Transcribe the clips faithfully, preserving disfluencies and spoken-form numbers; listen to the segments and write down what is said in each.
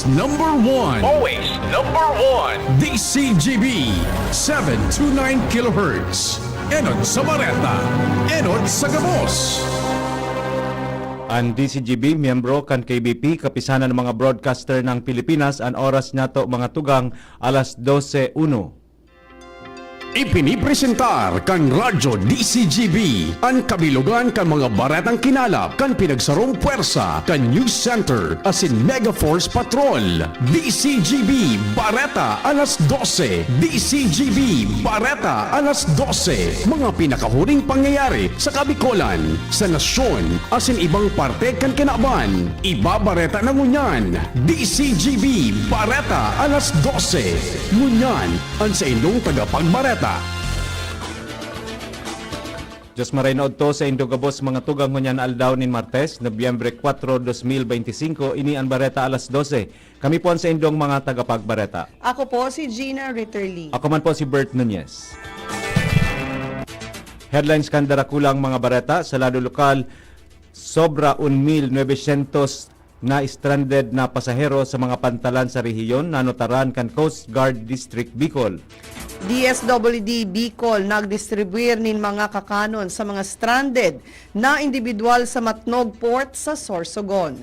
Number one. Always number one. D C G B, seven two nine kilohertz. Enot sa Bareta, enot sa gabos. An D C G B, miyembro kan K B P, Kapisanan ng mga Broadcaster ng Pilipinas, an oras niyato, mga tugang, alas dose uno. Ipinipresentar kan Radyo D C G B an kabilogan kan mga baretang kinalap kan pinagsarong pwersa kan News Center asin Mega Force Patrol. D C G B Bareta alas dose. D C G B Bareta alas dose. Mga pinakahuring pangyayari sa Kabikolan, sa nasyon, asin ibang parte kan kinaban. Ibabareta na ngunyan, D C G B Bareta alas dose. Ngunyan, an saindong tagapagbareta. Diyos maray na udto saindo gabos, mga tugang, ngunyan na aldaw nin Martes, Nobyembre kuwatro, dos mil beinti singko, ini an Bareta alas dose. Kami po an saindong mga tagapagbareta. Ako po si Gina Ritterly. Ako man po si Bert Nunez. Headlines kan darakulang mga bareta: sa lado lokal, sobra un mil nuebe syentos na stranded na pasahero sa mga pantalan sa rehiyon, nanutaran kan Coast Guard District Bicol. D S W D Bicol nagdistribuyar nin mga kakanon sa mga stranded na indibidwal sa Matnog Port sa Sorsogon.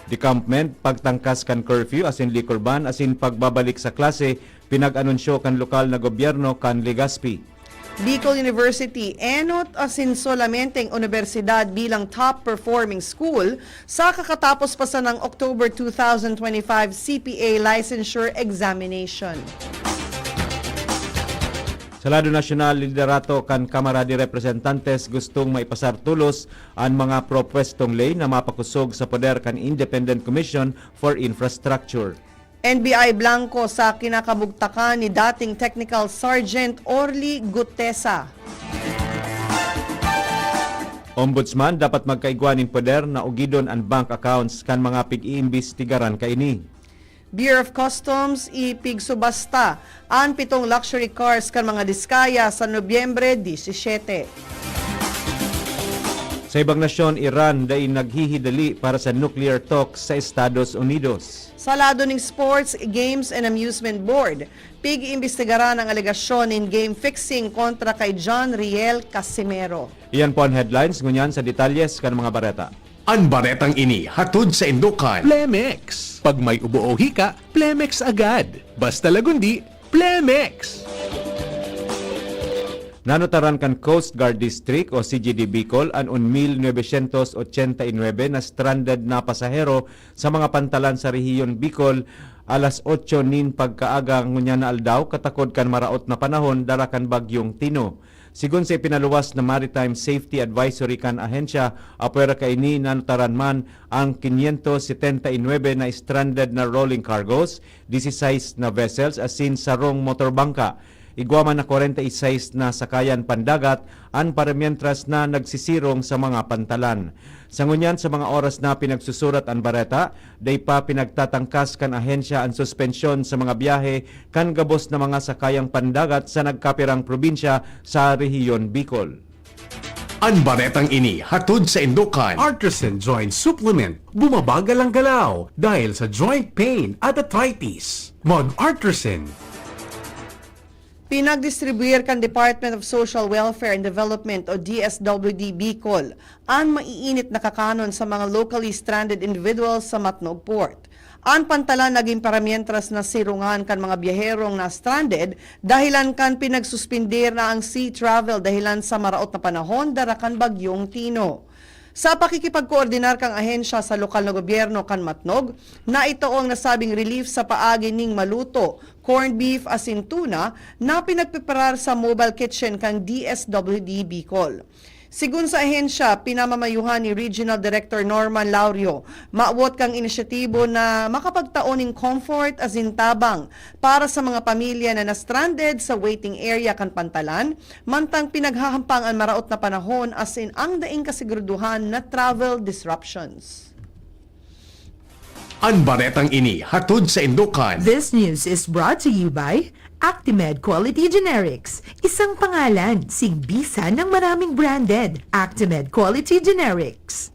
Decampment, pagtangkas kan curfew asin liquor ban asin pagbabalik sa klase, pinag-anunsyo kan lokal na gobyerno kan Legazpi. Bicol University, enot asin solamenteng unibersidad bilang top performing school sa kakatapos pa sanang October two thousand twenty-five C P A licensure examination. Sa lado nasyonal, liderato kan Kamara de Representantes gustong maipasar tolos an mga propwestong ley na mapakosog sa poder kan Independent Commission for Infrastructure. N B I blanko sa kinakabugtakan ni dating Technical Sergeant Orly Gutesa. Ombudsman, dapat magkaigwa nin poder na ugidon an bank accounts kan mga pig-iimbestigaran kaini. Bureau of Customs, ipigsubasta an pitong luxury cars kan mga Diskaya sa Nobyembre disisiyete. Sa ibang nasyon, Iran dai naghihidali para sa nuclear talks sa Estados Unidos. Sa lado ning Sports, Games and Amusement Board, pig-iimbestigaran ang alegasyon nin game fixing kontra kay John Riel Casimero. Iyan po an headlines, ngunyan sa detalyes kan mga bareta. An baretang ini hatod saindo kan Plemex. Pag may ubo o hika, Plemex agad. Basta lagundi, Plemex! Nanutaran kan Coast Guard District o C G D Bicol an un mil nuebe syentos ochenta y nuebe na stranded na pasahero sa mga pantalan sa rehiyon Bicol alas otso nin pagkaaga ngunyan na aldaw, katakod kan maraot na panahon dara kan Bagyong Tino. Sigon sa ipinaluwas na Maritime Safety Advisory kan ahensya, apwera kaini, nanutaran man ang quinientos setenta y nuebe na stranded na rolling cargos, dieciséis na vessels asin sarong motorbangka. Igwa man na kwarenta y seis na sakayan pandagat an paramientras na nagsisirong sa mga pantalan. Sa ngunyan, sa mga oras na pinagsusurat an bareta, dai pa pinagtatangkas kan ahensya an suspensyon sa mga biyahe kan gabos na mga sakayang pandagat sa nagkapirang probinsya sa rehiyon Bicol. An baretang ini hatod saindo kan Artisan Joint Supplement. Bumabagal ang galaw dahil sa joint pain at arthritis. Mag-Artisan. Pinagdistribuir kan Department of Social Welfare and Development o D S W D Bicol an maiinit na kakanon sa mga locally stranded individuals sa Matnog Port. An pantalan nagin paramientras na sirungan kan mga biyaherong na stranded dahilan kan pinagsuspindir na ang sea travel dahilan sa maraot na panahon dara kan Bagyong Tino. Sa pakikipagkoordinar kan ahensya sa lokal na gobyerno kan Matnog, naitao ang nasabing relief sa paagi ning maluto, corned beef asin tuna na pinagpreparar sa mobile kitchen kan D S W D Bicol. Sigon sa ahensya, pinamamayuhan ni Regional Director Norman Laurio, mawot kan inisyatibo na makapagtao nin comfort asin tabang para sa mga pamilya na na-stranded sa waiting area kan pantalan, mantang pinaghahampang an maraot na panahon asin ang daing kasiguraduhan na travel disruptions. An baretang ini hatod saindo kan This news is brought to you by Actimed Quality Generics. Isang pangalan, sing bisa ng maraming branded. Actimed Quality Generics.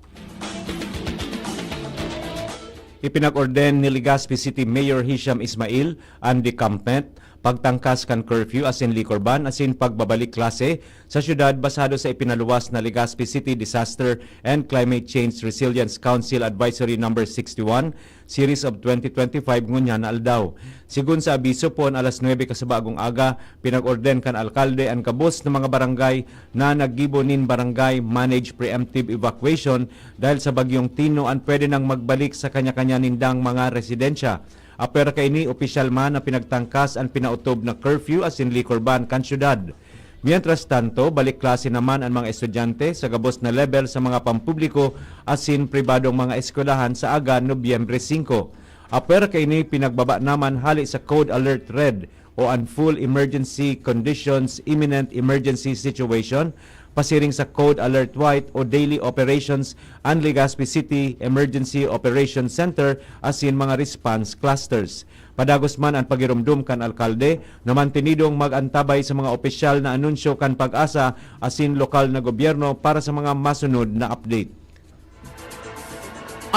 Ipinag-orden ni Legazpi City Mayor Hisham Ismail an decampment, pagtangkas kan curfew asin liquor ban asin pagbabalik klase sa syudad basado sa ipinaluwas na Legazpi City Disaster and Climate Change Resilience Council Advisory Number sixty-one, Series of twenty twenty-five ngunyan na aldaw. Sigon sa abiso, poon alas nuebe kasabagong aga, pinag-orden kan alkalde an gabos na mga barangay na naggibo nin barangay managed preemptive evacuation dahil sa Bagyong Tino an pwede nang magbalik sa kanya-kanya nindang mga residensya. Apwera kaini, opisyal man na pinagtangkas an pinaotob na curfew asin liquor ban kan syudad. Mientras tanto, balik klase naman an mga estudyante sa gabos na level sa mga pampubliko asin pribadong mga eskwelahan sa aga Nobyembre singko. Apwera kaini, pinagbaba naman hali sa Code Alert Red o an Full Emergency Conditions Imminent Emergency Situation pasiring sa Code Alert White o Daily Operations an Legazpi City Emergency Operations Center asin mga response clusters. Padagos man an pagiromdom kan alkalde na mantenidong mag-antabay sa mga opisyal na anunsyo kan PAGASA asin lokal na gobyerno para sa mga masunod na update.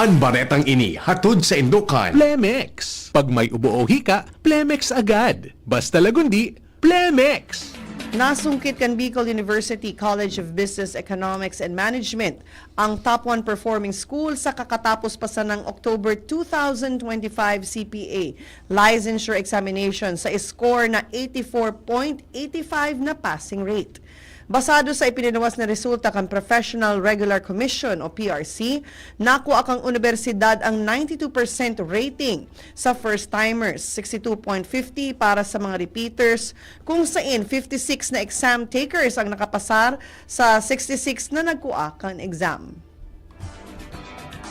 An baretang ini hatod sa indokan Plemex. Pag may ubo o hika, Plemex agad. Basta lagundi, Plemex! Nasungkit kan Bicol University College of Business, Economics and Management ang top one performing school sa kakatapos pa sanang October two thousand twenty-five C P A licensure examination sa score na eighty-four point eighty-five na passing rate. Basado sa ipiniluwas na resulta kan Professional Regular Commission o P R C, nakua kan unibersidad ang ninety-two percent rating sa first-timers, sixty-two point fifty para sa mga repeaters, kung sain fifty-six na exam takers ang nakapasar sa sixty-six na nagkua kan exam.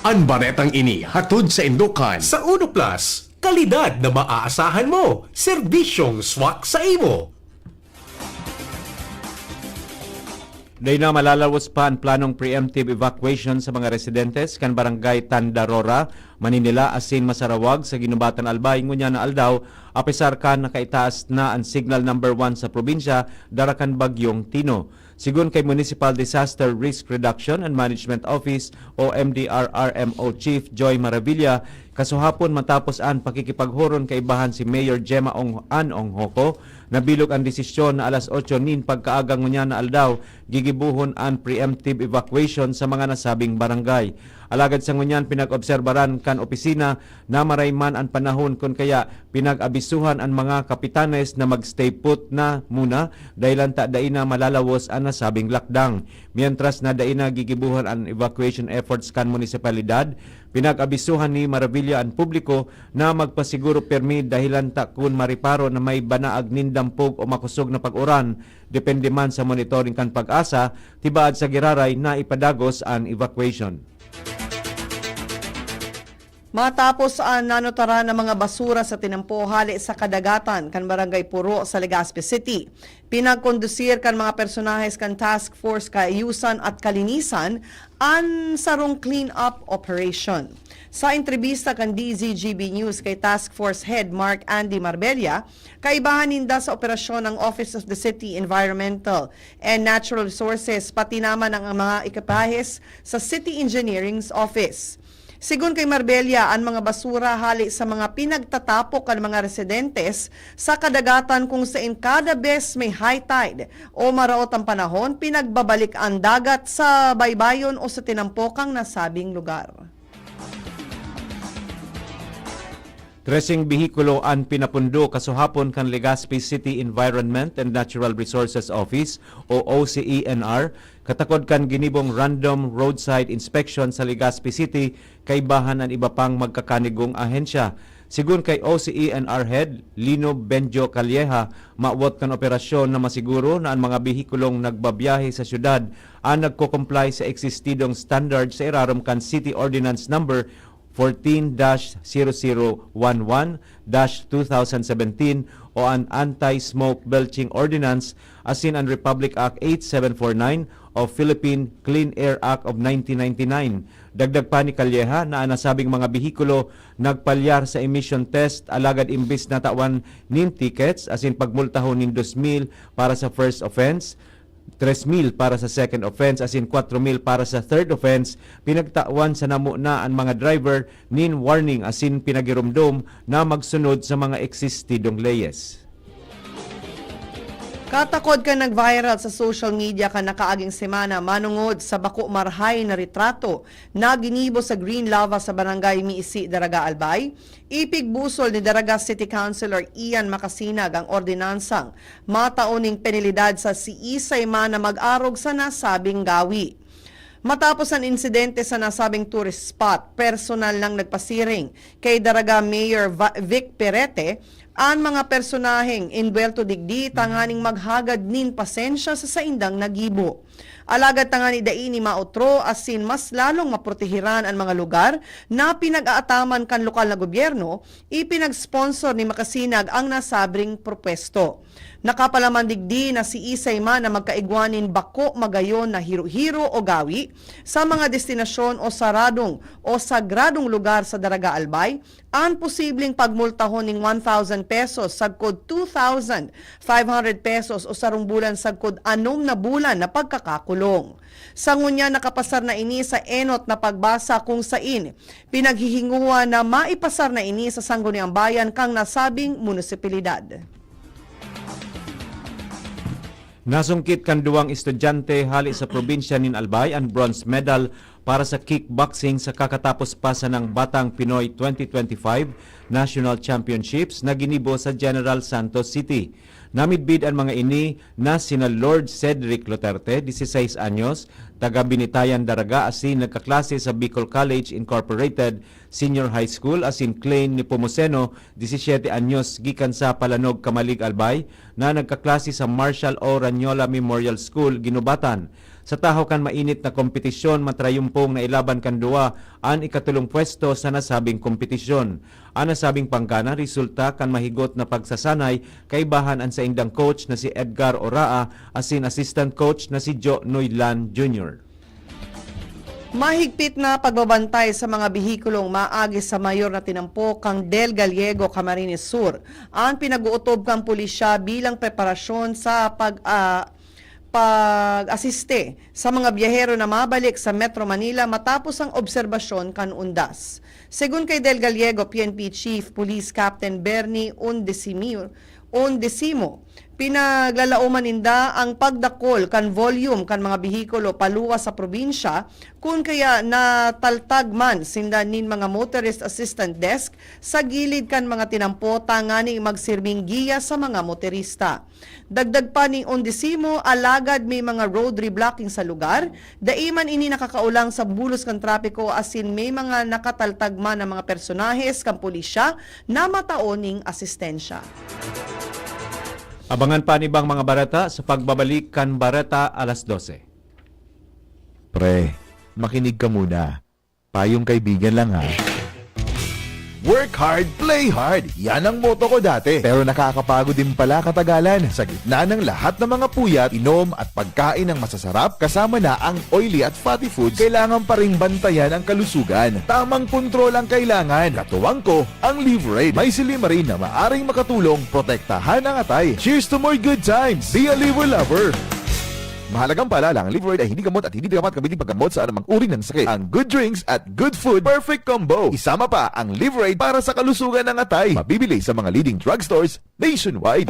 An baretang ini hatod sa indokan Sa Uno Plus, kalidad na maaasahan mo, serbisyong swak sa imo. Dai na malalawos pa an planong preemptive evacuation sa mga residentes kan Barangay Tandarora, Maninila asin Masarawag sa Guinobatan, Albay ngunyan na aldaw, apesar kan nakaitaas na an signal number one sa probinsya dara kan Bagyong Tino. Sigon kay Municipal Disaster Risk Reduction and Management Office o M D R R M O Chief Joy Maravilla, kasuhapon matapos an pakikipaghuron kaibahan si Mayor Gemma Ong-, Ann Onghoco, nabilog an desisyon na alas otso nin pagkaaga ngunyan na aldaw gigibohon an preemptive evacuation sa mga nasabing barangay. Alagad sa ngunyan, pinag-obserbaran kan opisina na maray man an panahon, kun kaya pinag-abisuhan an mga kapitanes na mag-stay put na muna, dahilan ta dai na malalawos an nasabing lakdang. Mientras na dai na gigibohon an evacuation efforts kan munisipalidad, pinag-abisuhan ni Maravilla an publiko na magpasiguro pirmi, dahilan ta kun mariparo na may banaag nin dampog o makosog na pag-uran, depende man sa monitoring kan PAGASA, tibaad sa giraray na ipadagos an evacuation. Matapos an nanutaran na mga basura sa tinampo hale sa kadagatan kan Barangay Puro sa Legazpi City, pinagkondusir kan mga personahes kan Task Force Kaayusan at Kalinisan an sarong clean-up operation. Sa entrebista kan D Z G B News kay Task Force Head Mark Andy Marbella, kaibahan ninda sa operasyon ang Office of the City Environmental and Natural Resources, pati naman ang mga ekipahes sa City Engineering's Office. Sigon kay Marbella, an mga basura hale sa mga pinagtatapok kan mga residentes sa kadagatan kung sain kada bes may high tide o maraot ang panahon, pinagbabalik an dagat sa baybayon o sa tinampokang nasabing lugar. Treseng behikulo an pinapundo kasuhapon kan Legazpi City Environment and Natural Resources Office o O C E N R, katakod kan ginibong random roadside inspection sa Legazpi City, kaibahan an iba pang magkakanigong ahensya. Sigon kay O C E N R Head Lino Benjo Calleja, mawot kan operasyon na masiguro na an mga behikulong nagbabiyahe sa syudad an nagko-comply sa eksistidong standard sa irarom kan City Ordinance Number fourteen dash zero zero one one dash two thousand seventeen o an Anti-Smoke Belching Ordinance asin an Republic Act eight seven four nine o Philippine Clean Air Act of nineteen ninety-nine. Dagdag pa ni Calleja na an nasabing mga behikulo nagpalyar sa emission test, alagad imbis na tawan nin tickets asin pagmultahon nin dos mil para sa first offense, tres mil para sa second offense asin kwatro mil para sa third offense, pinagtawan sa namo na an mga driver nin warning asin pinagiromdom na magsunod sa mga eksistidong leyes. Katakod kan nag-viral sa social media kan nakaaging semana manongod sa bako marahay na retrato na ginibo sa Green Lava sa Barangay Miisi, Daraga, Albay, ipigbusol ni Daraga City Councilor Ian Macasinag ang ordenansang matao ning penalidad sa siisay man na mag-arog sa nasabing gawi. Matapos an insidente sa nasabing tourist spot, personal nang nagpasiring kay Daraga Mayor Va-, Vic Perete an mga personaheng enbuwelto digdi tanganing maghagad nin pasensya sa saindang nagibo. Alagad tangani dai ni maotro asin mas lalong maprotehiran an mga lugar na pinag-aataman kan lokal na gobyerno, ipinag-sponsor ni Macasinag ang nasabing propuesto. Nakapalaman digdi na siisay man na magkaigwa nin bako magayon na hiro-hiro o gawi sa mga destinasyon o saradong o sagradong lugar sa Daraga Albay, an posibleng pagmultahon ning one thousand pesos sagkod two thousand five hundred pesos o sarong bulan sagkod anom na bulan na pagkakakulong. Sa ngunyan, nakapasar na ini sa enot na pagbasa kung sain pinaghihinguhan na maipasar na ini sa Sangguniang Bayan kan nasabing munisipalidad. Nasungkit kan duwang estudyante hale sa probinsya nin Albay an bronze medal para sa kickboxing sa kakatapos pa sanang Batang Pinoy twenty twenty-five National Championships na ginibo sa General Santos City. Namidbid an mga ini na sina Lord Cedric Luterte, dieciséis anyos, taga Binitayan, Daraga, asin nagkaklase sa Bicol College Incorporated Senior High School, asin Klein Nepomuceno, diecisiete anyos, gikan sa Palanog, Camalig, Albay, na nagkaklase sa Marshal O. Ranyola Memorial School, Guinobatan. Sa tahaw kan mainit na kompetisyon, matrayumpong nailaban kan duwa an ikatolong pwesto sa nasabing kompetisyon. An nasabing panggana resulta kan mahigot na pagsasanay kaibahan an saindang coach na si Edgar Oraa asin assistant coach na si Joe Noylan Junior. Mahigpit na pagbabantay sa mga behikulong maagi sa mayor na tinampo kan Del Gallego, Camarines Sur, an pinag-ootob kan pulisya bilang preparasyon sa pag, ah, pag-asiste sa mga biyahero na mabalik sa Metro Manila matapos ang obserbasyon kan undas. Segun kay Del Gallego, P N P Chief Police Captain Bernie Undesimo, Undesimo, pinaglalaoman ninda ang pagdakol kan volume kan mga behikulo paluwas sa probinsya, kun kaya nataltag man sinda nin mga motorist assistant desk sa gilid kan mga tinampo tangani magsirbing giya sa mga motorista. Dagdag pa ni Undesimo, alagad may mga road reblocking sa lugar, dai man ini nakakaolang sa bulos kan trapiko asin may mga nakataltag man na mga personahes kan pulisya na matao ning asistensya. Abangan pa an ibang mga bareta sa pagbabalik kan Bareta Alas Dose. Pre, makinig ka muna. Payong kaibigan lang, ha. Work hard, play hard. Yan ang motto ko dati. Pero nakakapagod din pala katagalan. Sa gitna ng lahat ng mga puyat, inom at pagkain ng masasarap, kasama na ang oily at fatty foods, kailangan pa ring bantayan ang kalusugan. Tamang kontrol ang kailangan. Katuwang ko, ang Liverade. May silymarin na maaring makatulong protektahan ang atay. Cheers to more good times! Be a Liver Lover! Mahalagang paalala, ang Liverade ay hindi gamot at hindi dapat gamitin paggamot sa anumang uri ng sakit. Ang good drinks at good food, perfect combo. Isama pa ang Liverade para sa kalusugan ng atay. Mabibili sa mga leading drugstores nationwide.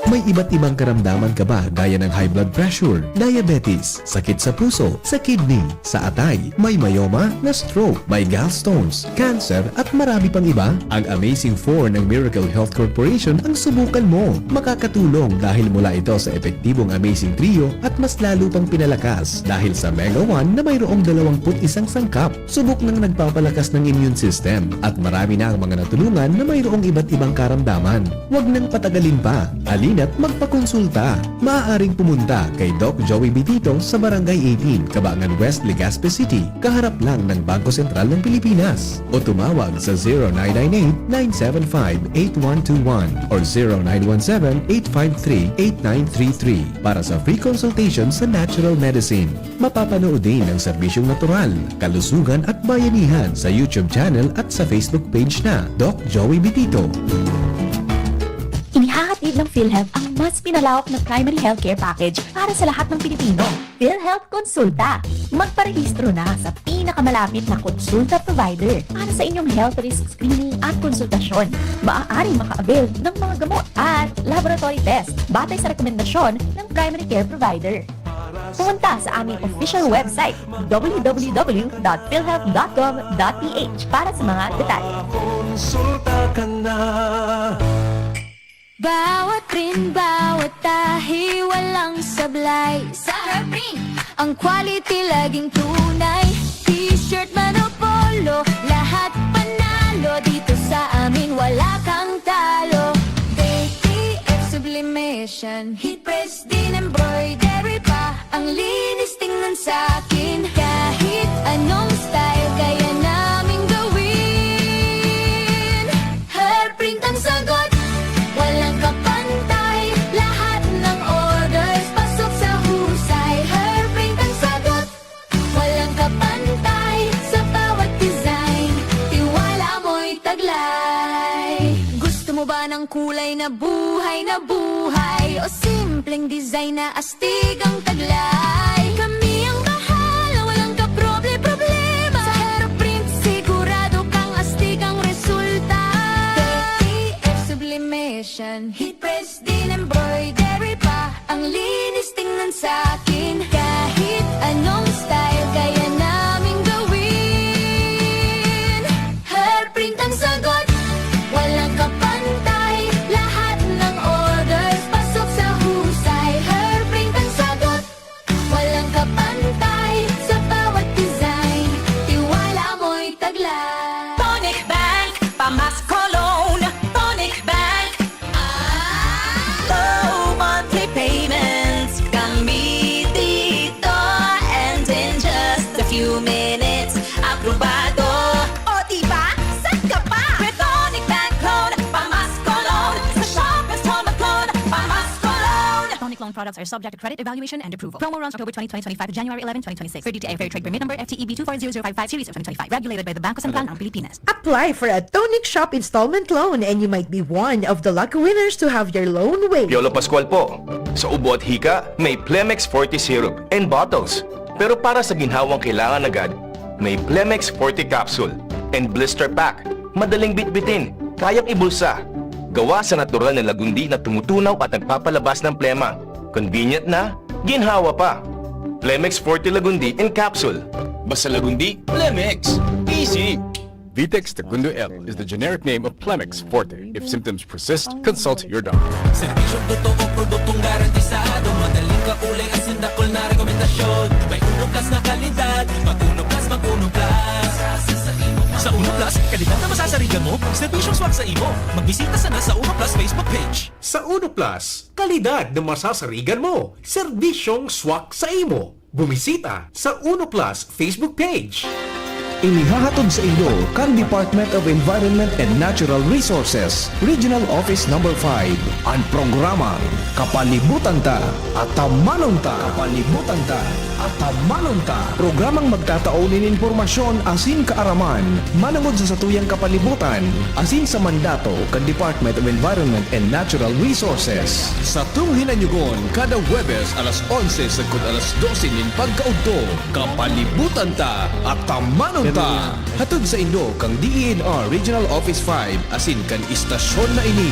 May iba't ibang karamdaman ka ba, gaya ng high blood pressure, diabetes, sakit sa puso, sa kidney, sa atay, may myoma, na stroke, may gallstones, cancer, at marami pang iba? Ang Amazing Four ng Miracle Health Corporation ang subukan mo. Makakatulong dahil mula ito sa epektibong Amazing Trio at mas lalo pang pinalakas dahil sa Mega One na mayroong dalawampu't isang sangkap. Subok nang nagpapalakas ng immune system at marami na ang mga natulungan na mayroong iba't ibang karamdaman. Huwag nang patagalin pa. Halina't magpakonsulta. Maaaring pumunta kay Doc Joey Bitito sa Barangay eighteen, Cabangan West, Legazpi City, kaharap lang ng Bangko Sentral ng Pilipinas. O tumawag sa zero nine nine eight, nine seven five, eight one two one or zero nine one seven, eight five three, eight nine three three para sa free consultation sa natural medicine. Mapapanood din ang serbisyong natural, kalusugan at bayanihan sa YouTube channel at sa Facebook page na Doc Joey Bitito. Inihahatid ng PhilHealth ang mas pinalawak na primary healthcare package para sa lahat ng Pilipino. PhilHealth Konsulta. Magparehistro na sa pinakamalapit na konsulta provider para sa inyong health risk screening at konsultasyon. Maaaring maka-avail ng mga gamot at laboratory test batay sa rekomendasyon ng primary care provider. Pumunta sa aming official website, w w w dot philhealth dot gov dot p h, para sa mga detalye. Konsulta ka na. Bawat print, bawat tahi, walang sablay. Sa Herprint, ang quality laging tunay. T-shirt man o polo, lahat panalo. Dito sa amin, wala kang talo. K T F Sublimation, heat press, din embroidery pa. Ang linis tingnan sa akin. Kahit anong style, kaya naming gawin. Hairprint ang sagot, walang kapantay. Lahat ng orders, pasok sa husay. Hairprint ang sagot, walang kapantay. Sa bawat design, tiwala mo'y taglay. Gusto mo ba ng kulay na buhay na buhay? O simpleng design na astig ang taglay? Kami ang bahala, walang kaproble-problema. Sa Hairprint, sigurado kang astig ang resulta. K T F Sublimation, heat press, din embroidery pa. Ang linis tingnan sa akin. Kahit anong style, kaya naming gawin. Hairprint ang sagot, walang kapantay. Lahat ng orders, pasok sa husay. Hairprint ang sagot, walang kapantay. Sa bawat design, tiwala mo'y taglay. Tonic Bank, pamasko loan. Tonic Bank. Low monthly payments. Kami dito. And in just a few minutes, aprobado. O diba? Saan ka pa? With Tonic Bank Loan, pamasko loan. Sa Shoppers Tonic Loan, pamasko loan. Tonic loan products are subject to credit evaluation and approval. Promo runs October twenty, twenty twenty-five to January eleven, twenty twenty-six. Per D T I Fair Trade Permit Number F T E B two four zero zero five five Series of twenty twenty-five. Regulated by the Bangko Sentral ng Pilipinas. Apply for a Tonic Shop installment loan and you might be one of the lucky winners to have your loan waived. Piolo Pascual po. Sa ubo at hika, may Plemex Forte Syrup and bottles. Pero para sa ginhawang kailangan agad, may Plemex Forte Capsule and Blister Pack. Madaling bitbitin, kayang ibulsa. Gawa sa natural na lagundi na tumutunaw at nagpapalabas ng plema. Convenient na, ginhawa pa. Plemex Forte Lagundi in Capsule. Basta Lagundi, Plemex. Easy! Vitex Segundo L is the generic name of Plemex Forte. If symptoms persist, consult your doctor. Serbisyong totoo, produktong garantisado. Madaling kaulay, asin dakul na rekomendasyon. May Uno Plus na kalidad. Mag Uno Plus, mag Uno Plus. Sa Uno Plus, kalidad na masasarigan mo, serbisyong swak sa imo. Magbisita sana sa Uno Plus Facebook page. Sa Uno Plus, kalidad na masasarigan mo, serbisyong swak sa imo. Bumisita sa Uno Plus Facebook page. Inihahatod sa inyo kan Department of Environment and Natural Resources, Regional Office Number five, an programang Kapalibutan Ta, Atamanon Ta. Kapalibutan Ta, Atamanon Ta. Programang magtatao nin impormasyon asin kaaraman manongod sa satuyang kapalibutan asin sa mandato kan Department of Environment and Natural Resources. Satong hinanyugon kada Huwebes alas onse sagkod alas dose nin pagkaudto. Kapalibutan Ta, Atamanon Ta. Hatod sa inyo kan D E N R Regional Office five asin kan istasyon na ini.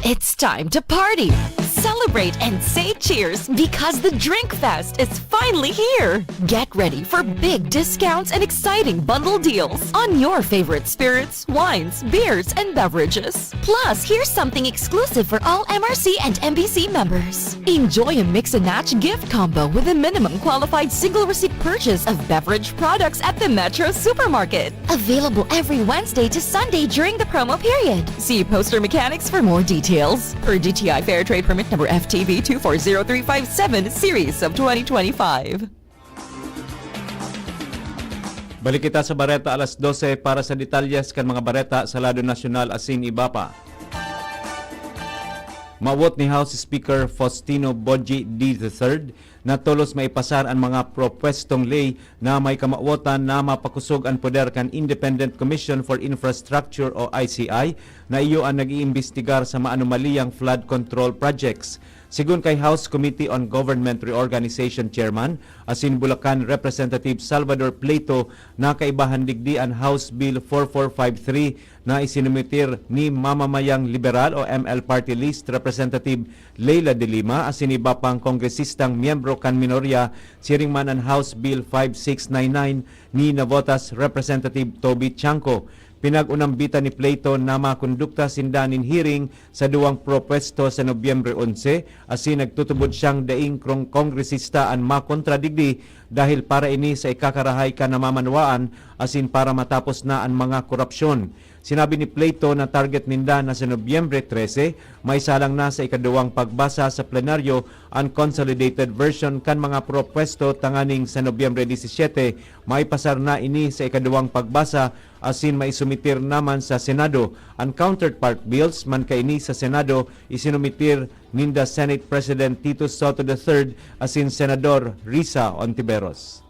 It's time to party, celebrate, and say cheers because the Drink Fest is finally here. Get ready for big discounts and exciting bundle deals on your favorite spirits, wines, beers, and beverages. Plus, here's something exclusive for all M R C and M B C members. Enjoy a mix and match gift combo with a minimum qualified single receipt purchase of beverage products at the Metro Supermarket. Available every Wednesday to Sunday during the promo period. See poster mechanics for more details. Per D T I Fair Trade Permit Number F T B two four zero three five seven, Series of twenty twenty-five. Balik kita sa bareta alas dose para sa detalyes kan mga bareta sa lado nasyonal asin iba pa. Mawot ni House Speaker Faustino Boji the third na tolos maipasar an mga propwestong ley na may kamawotan na mapakosog an poder kan Independent Commission for Infrastructure o I C I, na iyo an nag-iimbestigar sa maanomaliyang flood control projects. Sigon kay House Committee on Government Reorganization Chairman asin Bulacan Representative Salvador Pleito, nakaibahan digdi an House Bill four four five three na isinumitir ni mamamayang Liberal o M L Party List Representative Leila de Lima asin iba pang kongresistang miyembro kan minorya, siring man an House Bill five six nine nine ni Navotas Representative Toby Tiangco. Pinag-unambitan ni Plato na makondukta sinda nin hearing sa duwang propwesto sa Nobyembre onse, asin nagtutubod siyang daing krong kongresista an makontra digdi, dahil para ini sa ikakarahay kan namamanwaan asin para matapos na an mga korapsyon. Sinabi ni Plato na target ninda na sa Nobyembre trese, maisalang na sa ikaduwang pagbasa sa plenaryo an consolidated version kan mga propwesto, tanganing sa Nobyembre disisiete, maipasar na ini sa ikaduwang pagbasa asin maisumitir naman sa Senado. An counterpart bills man kaini sa Senado, isinumitir ninda Senate President Tito Soto the third asin Senador Risa Ontiveros.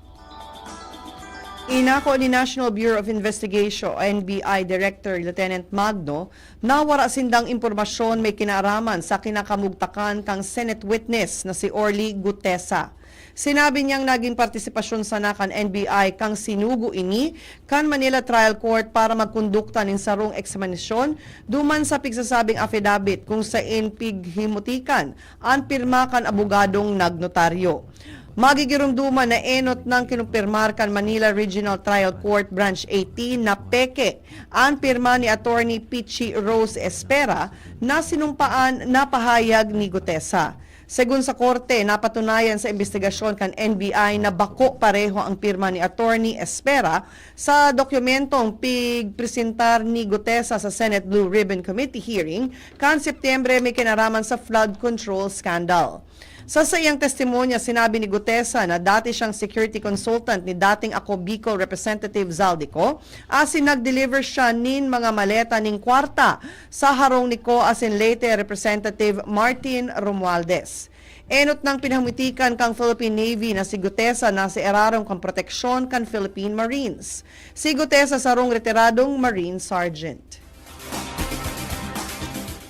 Inako ni National Bureau of Investigation o N B I Director Lieutenant Magno na wara sindang impormasyon may kinaaraman sa kinakamugtakan kang Senate witness na si Orly Gutesa. Sinabi niyang nagin partisipasyon sana kan N B I kan sinugo ini kan Manila Trial Court para magkondukta nin sarong eksaminasyon duman sa pigsasabing affidavit kung saen pighimutikan an pirma kan abogadong nagnotaryo. Magigiromdoman na enot nang kinumpirmar kan Manila Regional Trial Court Branch eighteen na peke an pirma ni Attorney Pichi Rose Espera na sinumpaan na pahayag ni Gutesa. Segun sa korte, napatunayan sa imbestigasyon kan N B I na bako pareho ang pirma ni Attorney Espera sa dokumentong pigpresentar ni Gutesa sa Senate Blue Ribbon Committee hearing kan Setyembre, may kinaraman sa flood control scandal. Sa saiyang testimonya, sinabi ni Gutesa na dati siyang security consultant ni dating Ako Bicol Representative Zaldy Co, asin nag-deliver siya nin mga maleta nin kwarta sa harong ni Co asin Leyte Representative Martin Romualdez. Enot nang pinahumitikan kan Philippine Navy na si Gutesa na sa irarom kan proteksyon kan Philippine Marines. Si Gutesa sarong retiradong Marine Sergeant.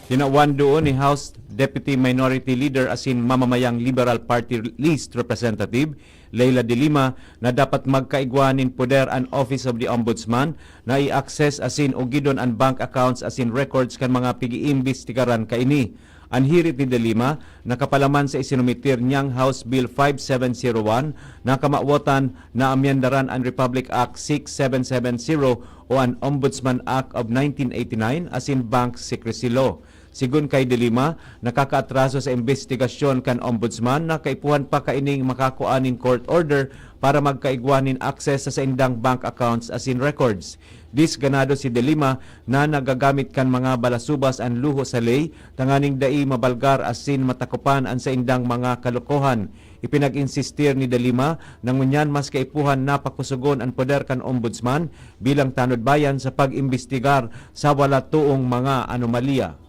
Tinawan doon ni House Deputy Minority Leader asin mamamayang Liberal Party List Representative Leila de Lima na dapat magkaigwa nin poder an Office of the Ombudsman na i-access asin ugidon an bank accounts asin records kan mga pig-iimbestigaran kaini. An hirit ni De Lima nakapalaman sa isinumitir niyang House Bill five seven zero one na kamawotan na amyendaran an Republic Act six seven seven zero o an Ombudsman Act of nineteen eighty-nine asin Bank Secrecy Law. Sigon kay De Lima, nakakaatraso sa imbestigasyon kan Ombudsman na kaipuhan pa kaining makakua nin court order para magkaigwa nin access sa saindang bank accounts asin records. Disganado si De Lima na nagagamit kan mga balasubas an luho sa ley tanganing dai mabalgar asin matakopan an saindang mga kalokohan. Ipinag-insistir ni De Lima na ngunyan mas kaipuhan na pakusogon an poder kan Ombudsman bilang tanod bayan sa pag-imbestigar sa wala toong mga anomalya.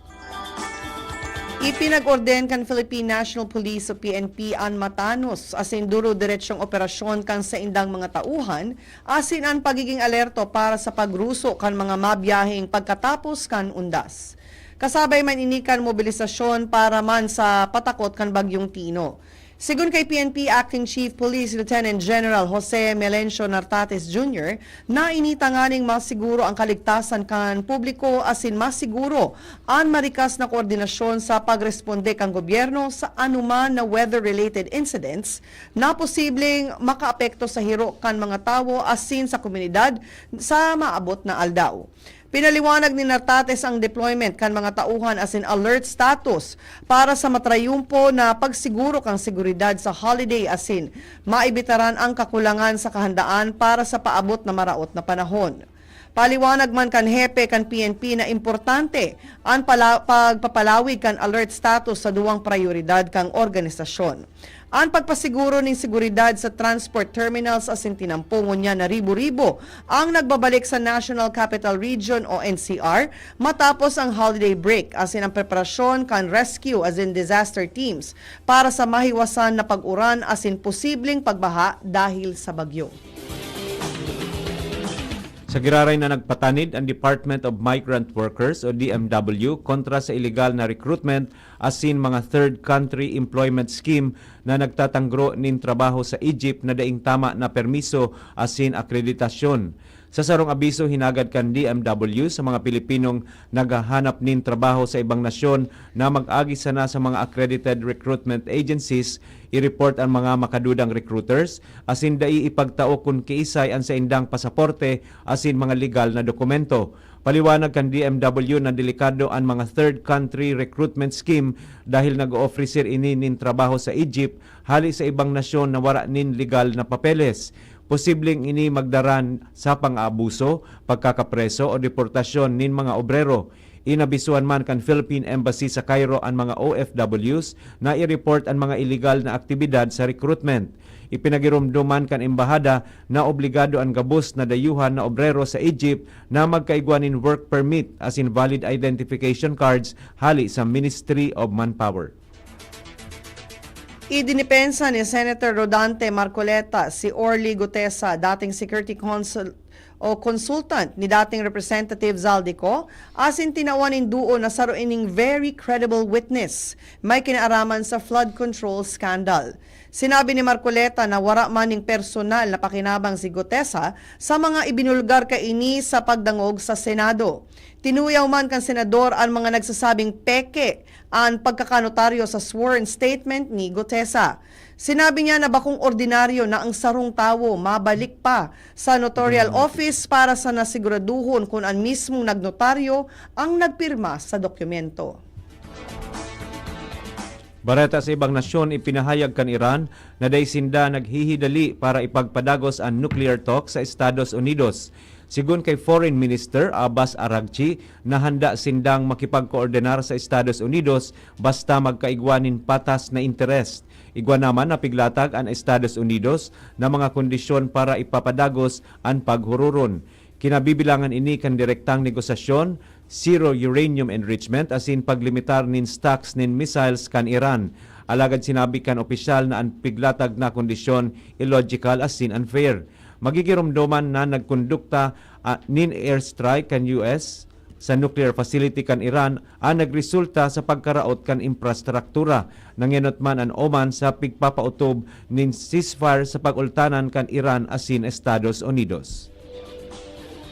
Ipinag-orden kan Philippine National Police o P N P an matanos asin duro-diretsyong operasyon kan saindang mga tauhan asin an pagiging alerto para sa pagruso kan mga mabiyaheng pagkatapos kan undas. Kasabay man ini kan mobilisasyon para man sa patakot kan Bagyong Tino. Sigon kay P N P Acting Chief Police Lieutenant General Jose Melencio Nartates Junior, na ini tanganing masiguro ang kaligtasan kan publiko asin masiguro an marikas na koordinasyon sa pagresponde kan gobyerno sa anoman na weather-related incidents na posibleng makaapekto sa hiro kan mga tawo asin sa komunidad sa maabot na aldaw. Pinaliwanag ni Nartates ang deployment kan mga tauhan asin alert status para sa matrayumpo na pagsiguro kan seguridad sa holiday asin maibitaran ang kakulangan sa kahandaan para sa paabot na maraot na panahon. Paliwanag man kan hepe kan P N P na importante an pala-, pagpapalawig kan alert status sa duwang prayoridad kan organisasyon. An pagpasiguro nin seguridad sa transport terminals asin tinampo ngunyan na ribo-ribo ang nagbabalik sa National Capital Region o N C R matapos ang holiday break asin ang preparasyon kan rescue asin disaster teams para sa mahiwasan na pag-uran asin posibleng pagbaha dahil sa bagyo. Sa giraray na nagpatanid ang Department of Migrant Workers o D M W kontra sa illegal na recruitment asin mga third country employment scheme na nagtatangro nin trabaho sa Egypt na daing tama na permiso asin akreditasyon. Sa sarong abiso hinagad kan D M W sa mga Pilipinong naghahanap nin trabaho sa ibang nasyon na mag-agi sana sa mga accredited recruitment agencies, i-report an mga makadudang recruiters, asin dai ipagtao kun kiisay an saindang pasaporte asin mga legal na dokumento. Paliwanag kan D M W na delikado an mga third country recruitment scheme dahil nag-oofreser ini nin trabaho sa Egypt hali sa ibang nasyon na wara nin legal na papeles. Posibleng ini magdaran sa pang-aabuso, pagkakapreso o deportasyon nin mga obrero. Inabisuhan man kan Philippine Embassy sa Cairo an mga O F Ws na i-report an mga illegal na aktibidad sa recruitment. Ipinagiromdoman kan embahada na obligado an gabos na dayuhan na obrero sa Egypt na magkaigwa nin work permit asin valid identification cards hali sa Ministry of Manpower. Idinipensa ni Senator Rodante Marcoleta si Orly Gutesa, dating security counsel o consultant ni dating Representative Zaldy Co, asin tinawan nin duo na saro ining very credible witness may kinaaraman sa flood control scandal. Sinabi ni Marcoleta na wara man ning personal na pakinabang si Gutesa sa mga ibinulgar kaini sa pagdangog sa Senado. Tinuyaw man kan senador an mga nagsasabing peke an pagkakanotaryo sa sworn statement ni Gutesa. Sinabi niya na bakong ordinaryo na ang sarong tawo mabalik pa sa notarial office para sa nasiguraduhon kun an mismong nagnotaryo ang nagpirma sa dokumento. Bareta sa ibang nasyon, ipinahayag kan Iran na dai sinda naghihidali para ipagpadagos an nuclear talk sa Estados Unidos. Sigon kay Foreign Minister Abbas Araghchi, na handa sindang makipagkoordinar sa Estados Unidos basta magkaigwa nin patas na interes. Igwa naman na piglatag an Estados Unidos na mga kondisyon para ipapadagos an paghururon. Kinabibilangan ini kan direktang negosasyon, zero uranium enrichment asin paglimitar nin stocks nin missiles kan Iran. Alagad sinabi kan opisyal na an piglatag na kondisyon illogical asin unfair. Magigiromdoman na nagkondukta, ah, nin airstrike kan U S sa nuclear facility kan Iran an nagresulta sa pagkaraot kan infrastruktura. Nangenot man an Oman sa pigpapautob nin ceasefire sa pag-ultanan kan Iran asin Estados Unidos.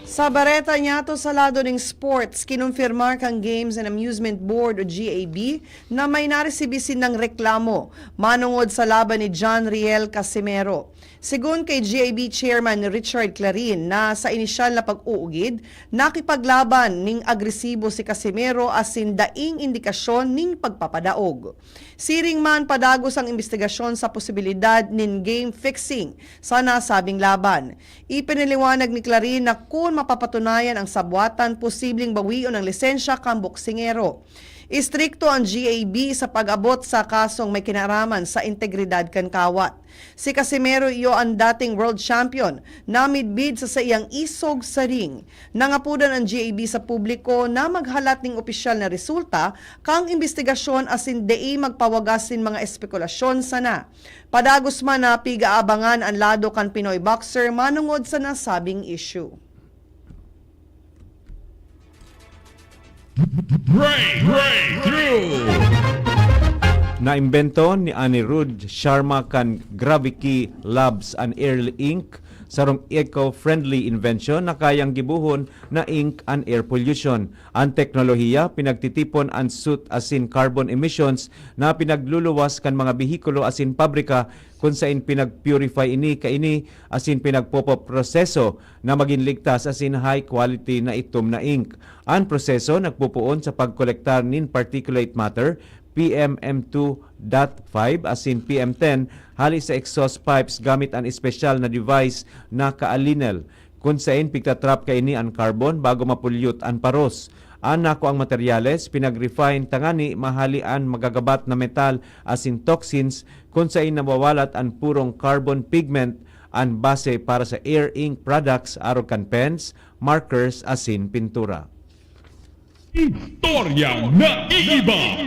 Sa bareta niyato sa lado ning sports, kinumpirmar kan Games and Amusement Board o G A B na may naresibi sindang reklamo manongod sa laban ni John Riel Casimero. Sigon kay G A B Chairman Richard Clarin na sa inisyal na pag-uugid, nakipaglaban ning agresibo si Casimero asin daing indikasyon ning pagpapadaog. Siring man, padagos ang imbestigasyon sa posibilidad nin game fixing sa nasabing laban. Ipinaliwanag ni Clarin na kun mapapatunayan ang sabwatan, posibleng bawion ang lisensya kan boksingero. Istrikto ang G A B sa pag-abot sa kasong may kinaraman sa integridad kan kawat. Si Casimero iyo an dating world champion na midbid sa saiyang isog sa ring. Nangapodan an G A B sa publiko na maghalat ning opisyal na resulta kan imbestigasyon asin dai magpawagas nin mga espekulasyon sana. Padagos man na pig-aabangan an lado kan Pinoy boxer manongod sa nasabing issue. Break! Breakthrough! Naimbento ni Anirudh Sharma kan Graviki Labs an Air Ink, sarong eco-friendly invention na kayang gibohon na ink an air pollution. An teknolohiya pinagtitipon an soot asin carbon emissions na pinagluluwas kan mga behikulo asin pabrika, kun saen pinag-purify ini kaini asin pinagpopoproseso na magin ligtas asin high quality na itom na ink. An proseso nagpopoon sa pagkolektar nin particulate matter, P M M two dot five asin P M ten, hali sa exhaust pipes gamit an espesyal na device na kaalinel, kun saen pigtatrap kaini an carbon bago mapulyot an paros. An nakuang materyales pinag-refine tangani mahali an magagabat na metal asin toxins, kun saen nawawalat an purong carbon pigment, an base para sa Air Ink products arog kan pens, markers asin pintura. Istoryang naiiba.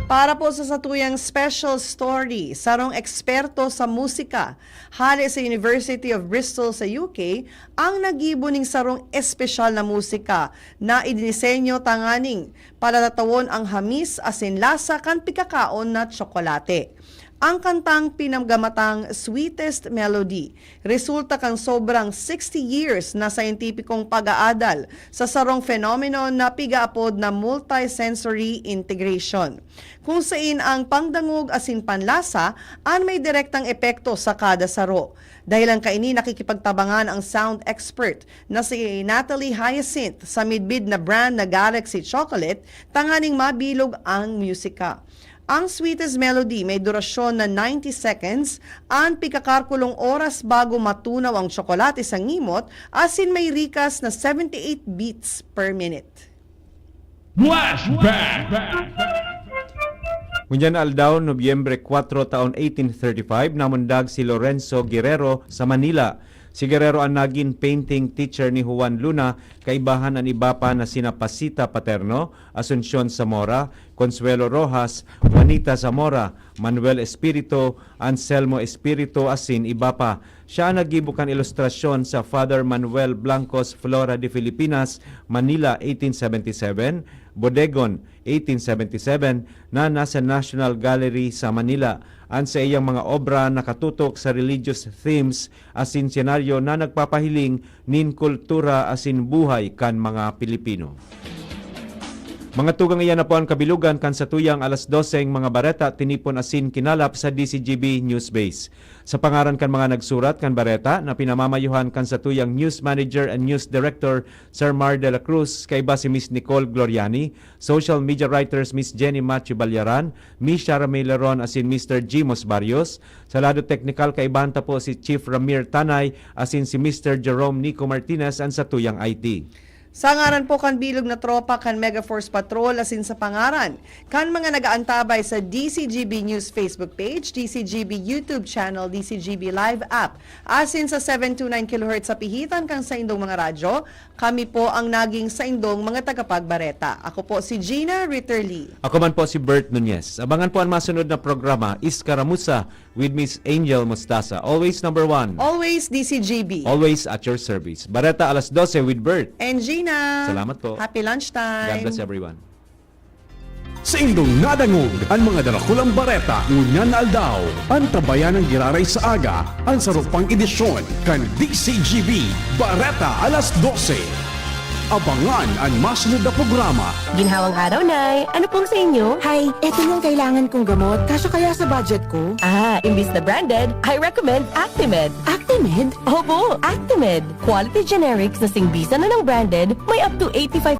Para po sa satuyang special story, sarong eksperto sa musika hale sa University of Bristol sa U K ang naggibo ning sarong espesyal na musika na idinisenyo tanganing palatatawon ang hamis asin lasa kan pikakaon na tsokolate. Ang kantang pinagamatang Sweetest Melody resulta kan sobrang sixty years na scientificong pag-aadal sa sarong phenomenon na pigaapod na multisensory integration, kung sain ang pangdangog asin panlasa an may direktang epekto sa kada saro. Dahilan kaini, nakikipagtabangan ang sound expert na si Natalie Hyacinth sa midbid na brand na Galaxy Chocolate tanganing mabilog ang musika. Ang Sweetest Melody may durasyon na ninety seconds, an pikakarkulong oras bago matunaw ang tsokolate sa ngimot, asin may rikas na seventy eight beats per minute. Flashback! Ngunyan na aldaw, Nobyembre kwatro, taon eighteen thirty-five, namundag si Lorenzo Guerrero sa Manila. Si Guerrero an nagin painting teacher ni Juan Luna, kaibahan an iba pa na sina Pasita Paterno, Asuncion Zamora, Consuelo Rojas, Juanita Zamora, Manuel Espiritu, Anselmo Espiritu asin iba pa. Siya an naggibo kan ilustrasyon sa Father Manuel Blanco's Flora de Filipinas, Manila, eighteen seventy-seven, Bodegon, eighteen seventy-seven, na nasa National Gallery sa Manila. An saiyang mga obra nakatutok sa religious themes asin senaryo na nagpapahiling nin kultura asin buhay kan mga Pilipino. Mga tugang, iyan na po an kabilugan kan satuyang alas doseng mga bareta tinipon asin kinalap sa D C G B News Base. Sa pangaran kan mga nagsurat kan bareta na pinamamayuhan kan satuyang News Manager and News Director, Sir Mar de la Cruz, kaiba si Miss Nicole Gloriani, social media writers Miss Jenny Machi Balyaran, Miss Shara May Leron asin Mister Jimos Barrios. Sa lado teknikal, kaibahan ta po si Chief Ramir Tanay asin si Mister Jerome Nico Martinez an satuyang I T. Sa ngaran po kan bilog na tropa kan Mega Force Patrol asin sa pangaran kan mga nag-aantabay sa D C G B News Facebook page, D C G B YouTube channel, D C G B Live app, asin sa seven two nine kilohertz sa pihitan kan saindong mga radyo, kami po ang naging saindong mga tagapagbareta. Ako po si Gina Ritterly. Ako man po si Bert Nunez. Abangan po an masunod na programa, Iskaramuza with Miss Angel Mostaza. Always number one. Always D C G B. Always at your service. Bareta alas dose with Bert. And Gina. Salamat po. Happy lunchtime. God bless everyone. Saindong nadangog an mga darakulang bareta ngunyan na aldaw. Antabayan an giraray sa aga, an saro pang edisyon kan D C G B Bareta alas dose. Abangan an masunod na programa. Ginhawang araw, Nay. Ano pong sa inyo? Hay, eto yung kailangan kong gamot. Kasya kaya sa budget ko? Ah, imbis na branded, I recommend Actimed. Actimed? Opo, Actimed. Quality generics na singbisan na ng branded, may up to eighty-five